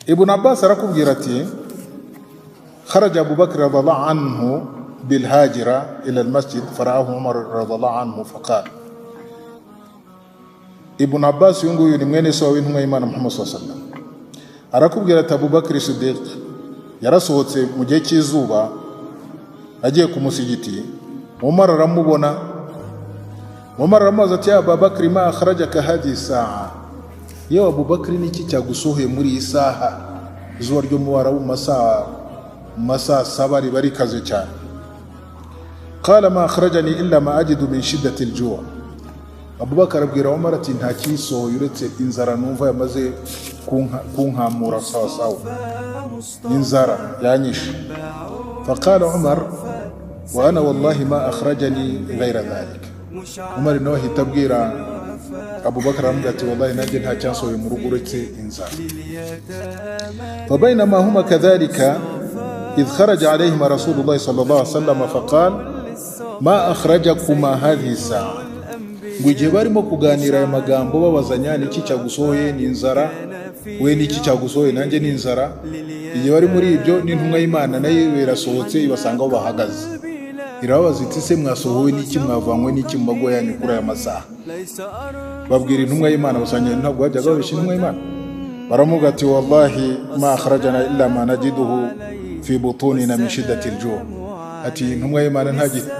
Ibn Abbas arakubwira ati: خرج أبو بكر رضي الله عنه بالهاجرة إلى المسجد فرآه عمر رضي الله عنه فقال. Ibn Abbas uyu nguyu ni mwene se w'intumwa y'Imana Muhammad صلى الله عليه وسلم, arakubwira ati: Abubakar Siddiq yarasohotse mu gihe cy'izuba agiye ku musigiti, Umar aramubona. Umar aramubaza ati: يا أبا بكر، ما أخرجك هذه الساعة؟ Yewe Abubakar, ni iki cyagusohoye muri iyi saha? Izuba ryo mu Barabu mu masaha 7 riba rikaze cyane. قال: ما أخرجني إلا ما أجد من شدة الجوع. Abubakar abwira Umar ati: nta kisohoye uretse inzara numva yamaze kunkamura sawa sawa, inzara yanyishe. فقال عمر: وأنا والله ما أخرجني غير ذلك. Umar nawe ahita abwira Abubakar, aramubwira ati: wallahi nanjye nta cyansohoye mu rugo uretse inzara. فبينما هما كذلك إذ خرج عليهما رسول الله صلى الله عليه وسلم فقال: ما أخرجكما هذه الساعة؟ Ngo igihe barimo kuganira aya magambo babazanya: niki cyagusohoye? Ni inzara. We, niki cyagusohoye? Nanjye ni inzara. Igihe bari muri ibyo, n'intumwa y'Imana nayo irasohotse, ibasanga aho bahagaze, irababaza iti: se mwasohowe n'iki? Mwavanywe n'iki mu mago yanyu kuri aya masaha? Babwira intumwa y'Imana basangira, ntabwo bajyaga babeshya intumwa y'Imana. Baramuga ati: والله ما أخرجنا إلا ما نجده في بطوننا من شدة الجوع. Ati: intumwa y'Imana,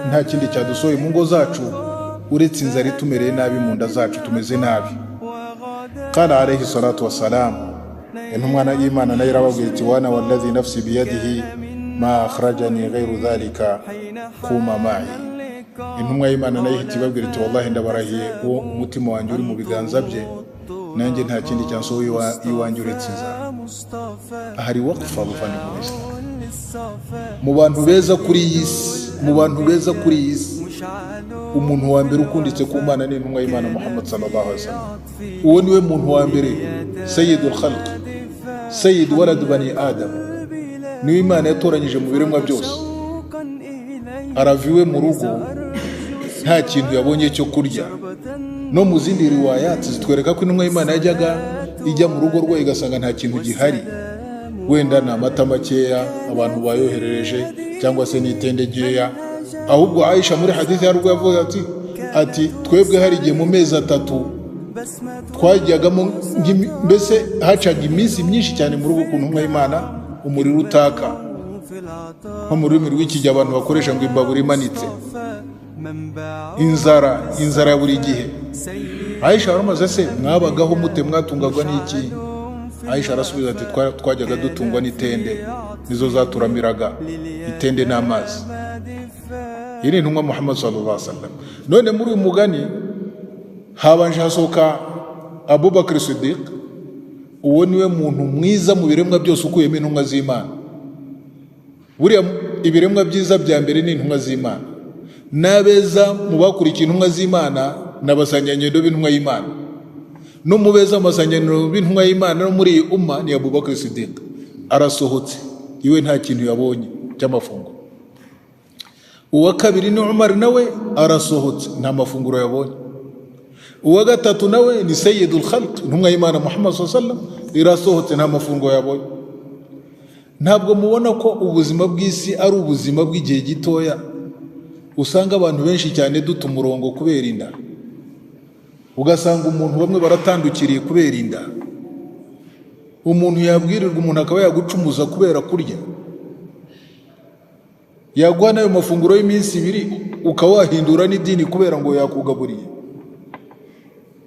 nta kindi cyadusohoye mu ngo zacu uretse inzara itumereye nabi mu nda zacu, tumeze nabi. قال عليه الصلاة والسلام, intumwa y'Imana nayo irababwira iti: وأنا والذي نفسي بيده ما أخرجني غير ذلك، قوما معي. Intumwa y'Imana nayo ihita ibabwira iti: wallahi ndabarahiye uwo umutima wanjye uri mu biganza bye, nanjye nta kindi cyansohoye iwanjye uretse inzara. Hari waqfa, abavandimwe b'Isilamu, mu bantu beza kuri iyi si, mu bantu beza kuri iyi si, umuntu wa mbere ukunditse ku Mana ni intumwa y'Imana Muhammad صلى الله عليه وسلم. Uwo niwe muntu wa mbere, سيد الخلق، سيد ولد بني آدم, niwe Imana yatoranyije mu biremwa byose. Arava iwe mu rugo nta kintu yabonye cyo kurya. No mu zindi riwayati zitwereka ko intumwa y'Imana yajyaga ijya mu rugo rwe igasanga nta kintu gihari, wenda ni amata makeya abantu bayoherereje cyangwa se n'itende nkeya. Ahubwo Aisha muri hadithi hari ubwo yavuga ati: twebwe hari igihe mu mezi 3 twajyagamo mbese hacaga iminsi myinshi cyane mu rugo ku ntumwa y'Imana umuriro utaka, nko mu rurimi rw'iki gihe abantu bakoresha ngo imbabura imanitse, inzara, inzara ya buri gihe. Aisha waramaze: se mwabagaho mute? Mwatungagwa n'iki? Aisha arasubiza ati: twajyaga dutungwa n'itende, nizo zaturamiraga, itende n'amazi. Iyi ni intumwa Muhammad صلى الله عليه وسلم. None muri uyu mugani habanje hasohoka Abubakar Siddiq, uwo niwe muntu mwiza mu biremwa byose ukuyemo intumwa z'Imana. Buriya ibiremwa byiza bya mbere ni intumwa z'Imana, n'abeza mu bakurikiye intumwa z'Imana n'abasanganyendo b'intumwa y'Imana, no mu beza mu basanganyendo b'intumwa y'Imana no muri iyi umma ni Abubakar Siddiq. Arasohotse iwe nta kintu yabonye cy'amafunguro. Uwa kabiri ni Umar, nawe arasohotse nta mafunguro yabonye. Uwa gatatu nawe ni سيد الخلق, intumwa y'Imana Muhammad صلى الله عليه وسلم, irasohotse nta mafunguro yabonye. Ntabwo mubona ko ubuzima bw'isi ari ubuzima bw'igihe gitoya? Usanga abantu benshi cyane duta umurongo kubera inda, ugasanga umuntu bamwe baratandukiriye kubera inda. Umuntu yabwirirwa, umuntu akaba yagucumuza kubera kurya, yaguha n'ayo mafunguro y'iminsi 2 ukaba wahindura n'idini kubera ngo yakugaburiye.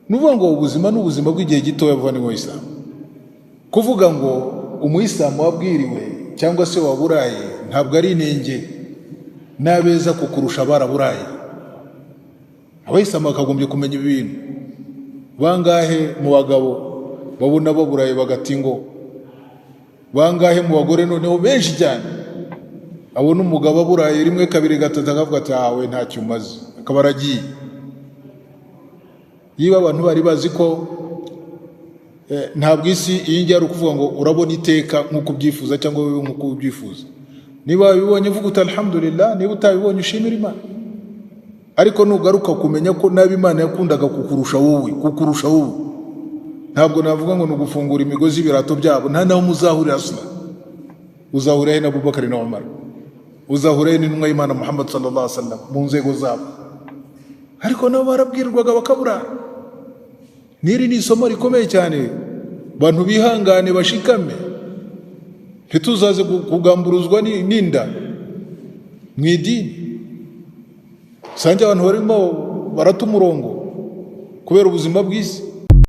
Ni ukuvuga ngo ubuzima ni ubuzima bw'igihe gitoya, buvandimwe w'Isilamu. Kuvuga ngo umuyisilamu wabwiriwe cyangwa se waburaye ntabwo ari inenge, n'abeza kukurusha baraburaye. Abayisilamu bakagombye kumenya ibi bintu. Bangahe mu bagabo babona baburaye bagata ingo? Bangahe mu bagore noneho? Benshi cyane. Abona umugabo aburaye rimwe, kabiri, gatatu, akavuga ati: awe ntacyo umaze, akaba aragiye. Niba abantu bari bazi ko ntabwo isi iyi ngiyi ari ukuvuga ngo urabona iteka nk'uko ubyifuza cyangwa wowe nk'uko ubyifuza. Niba wabibonye uvuga uti الحمد لله, niba utabibonye ushimira Imana. Ariko nugaruka kumenya ko nabi Imana yakundaga kukurusha wowe, kukurusha wowe, Ntabwo navuga ngo ni ugufungura imigozi y'ibirato byabo, nta naho muzahurira. Asla uzahurira he na Abubakari na Umar? Uzahurira he n'intumwa y'Imana Muhammad sallallahu alaihi wasallam mu nzego zabo? Ariko nabo barabwirwaga bakaburara. N'iri ni isomo rikomeye cyane. Bantu bihangane, bashikame, ntituzaze kugamburuzwa n'inda mu idini. Usange abantu barimo barata umurongo kubera ubuzima bw'isi.